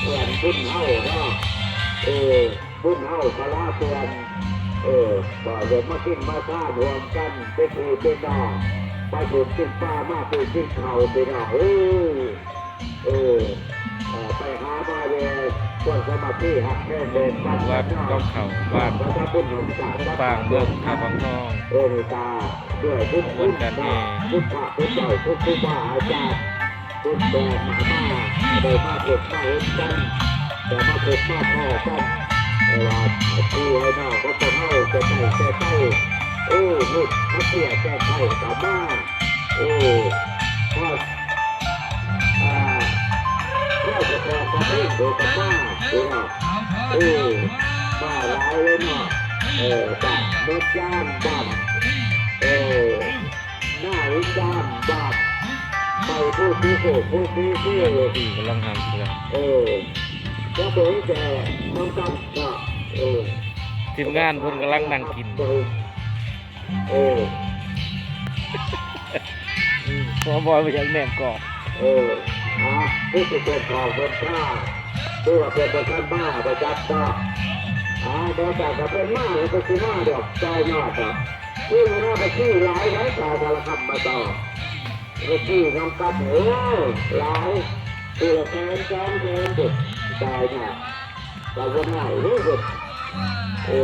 ເພື່ອນບຸນເຮົາເນາະ ເອີ ບຸນເຮົາພະລາເພື່ອນ ເອີ ກໍເລີຍມາກິນມາທານຮ່ວມກັນ ເປັນພີ່ເປັນນ້ອງ ໄປບຸນກິນປາ ມາປູກິນເຂົ້າ ພີ່ນ້ອງເອີຍ ເອີ ເອີ ໄປຫາມາແວ່ ຄວາມສາມັກຄີຮັກແພງແບ່ງປັນກັນເນາະ ວັດໜອງເຂົ້າ ບ້ານ ວັດທະບຸນຂອງສາ ໂພນປາງ ເມືອງທ່າວັງທອງ ເອີ ຕາ ດ້ວຍບຸນ ບຸນກັນເອງ ຄຸນພະຄຸນເຈົ້າ ຄຸນຄູບາອາຈານ ບຸນແບບມາ ໄດ້ມາພົບມາເຫັນກັນ ໄດ້ມາພົບມາພໍ້ກັນ ແຕ່ວ່າພີ່ໃຫ້ນ້ອງຂອງພວກເຮົາແຕ່ໄກແຕ່ໄກ ເອີ ນຸດມາເພື່ອແກ່ໄຂກັບມາ ເອີ ຮອດ ອ່າ ຮອດສະເພາະປະເທດໂດຍກັບມາ ພີ່ນ້ອງ ເອີ ມາຫຼາຍເລີຍເນາະ ເອີ ບ້ານເມືອງຈານ ບ້ານ ເອີ ໜ້າວິຈານ ບ້ານໄປພູສີໂຄກ ພູສີເຊ ເຈົ້າໜ້າທີ່ກຳລັງຫາເຄື່ອງ ເອີ ຈະບໍ່ເຫັນແກ່ນຳກັນເນາະ ເອີ ທີມງານເພິ່ນກຳລັງນັ່ງກິນ ເອີ ອືມ ພໍບອຍບໍ່ຢາກແນມກອງ ເອີ ອ່າ ຄືຊິເປັນຂອງເພິ່ນທ່າ ຄືວ່າເພິ່ນບໍ່ທັນມາ ບໍ່ຈັກເນາະ ອ່າ ບໍ່ຈັກວ່າເພິ່ນມາ ເພິ່ນກໍຊິມາດອກ ຈ່ອຍຍອດດອກ ຄືວ່າໄປຊື້ຫຼາຍໄດ ປາສາລະຄຳມາຕໍ່ ໄປຊື້ນຳກັນ ໂອ້ ຫຼາຍ ຜູ້ລະແສນສອງແສນພຸ້ນ ຈ່ອຍຍອດ ກໍບໍ່ນ້ອຍເດ້ ເອີ